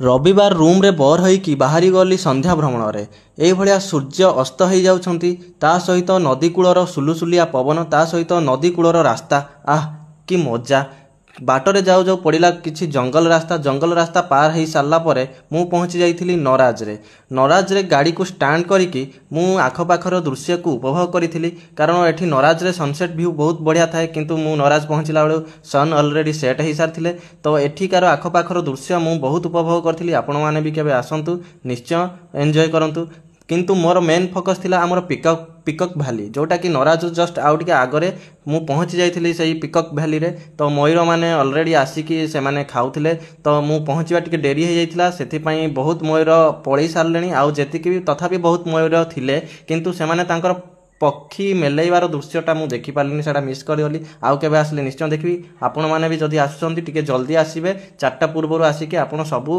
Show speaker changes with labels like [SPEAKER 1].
[SPEAKER 1] ରବିବାର ରୁମ୍ରେ ବୋର୍ ହେଇକି ବାହାରି ଗଲି ସନ୍ଧ୍ୟା ଭ୍ରମଣରେ। ଏଇଭଳିଆ ସୂର୍ଯ୍ୟ ଅସ୍ତ ହେଇଯାଉଛନ୍ତି, ତା ସହିତ ନଦୀ କୂଳର ସୁଲୁସୁଲିଆ ପବନ, ତା ସହିତ ନଦୀ କୂଳର ରାସ୍ତା, ଆଃ କି ମଜା! ବାଟରେ ଯାଉ ଯାଉ ପଡ଼ିଲା କିଛି ଜଙ୍ଗଲ ରାସ୍ତା। ଜଙ୍ଗଲ ରାସ୍ତା ପାର ହେଇ ସାରିଲା ପରେ ମୁଁ ପହଞ୍ଚି ଯାଇଥିଲି ନରାଜରେ। ନରାଜରେ ଗାଡ଼ିକୁ ଷ୍ଟାଣ୍ଡ କରିକି ମୁଁ ଆଖପାଖର ଦୃଶ୍ୟକୁ ଉପଭୋଗ କରିଥିଲି, କାରଣ ଏଠି ନରାଜରେ ସନସେଟ୍ ଭ୍ୟୁ ବହୁତ ବଢ଼ିଆ ଥାଏ। କିନ୍ତୁ ମୁଁ ନରାଜ ପହଞ୍ଚିଲା ବେଳକୁ ସନ୍ ଅଲରେଡ଼ି ସେଟ୍ ହେଇସାରିଥିଲେ। ତ ଏଠିକାର ଆଖପାଖର ଦୃଶ୍ୟ ମୁଁ ବହୁତ ଉପଭୋଗ କରିଥିଲି। ଆପଣମାନେ ବି କେବେ ଆସନ୍ତୁ, ନିଶ୍ଚୟ ଏନ୍ଜୟ କରନ୍ତୁ। କିନ୍ତୁ ମୋର ମେନ୍ ଫୋକସ୍ ଥିଲା ଆମର ପିକକ୍ ଭ୍ୟାଲି, ଯେଉଁଟାକି ନରାଜ ଜଷ୍ଟ ଆଉ ଟିକେ ଆଗରେ। ମୁଁ ପହଞ୍ଚି ଯାଇଥିଲି ସେଇ ପିକକ୍ ଭ୍ୟାଲିରେ। ତ ମୟୂରମାନେ ଅଲରେଡ଼ି ଆସିକି ସେମାନେ ଖାଉଥିଲେ। ତ ମୁଁ ପହଞ୍ଚିବା ଟିକେ ଡେରି ହେଇଯାଇଥିଲା, ସେଥିପାଇଁ ବହୁତ ମୟୂର ପଳେଇ ସାରିଲେଣି। ଆଉ ଯେତିକି ବି ତଥାପି ବହୁତ ମୟୂର ଥିଲେ, କିନ୍ତୁ ସେମାନେ ତାଙ୍କର ପକ୍ଷୀ ମେଲେଇବାର ଦୃଶ୍ୟଟା ମୁଁ ଦେଖିପାରିଲିନି, ସେଇଟା ମିସ୍ କରିଗଲି। ଆଉ କେବେ ଆସିଲେ ନିଶ୍ଚୟ ଦେଖିବି। ଆପଣମାନେ ବି ଯଦି ଆସୁଛନ୍ତି, ଟିକେ ଜଲ୍ଦି ଆସିବେ। 4ଟା ପୂର୍ବରୁ ଆସିକି ଆପଣ ସବୁ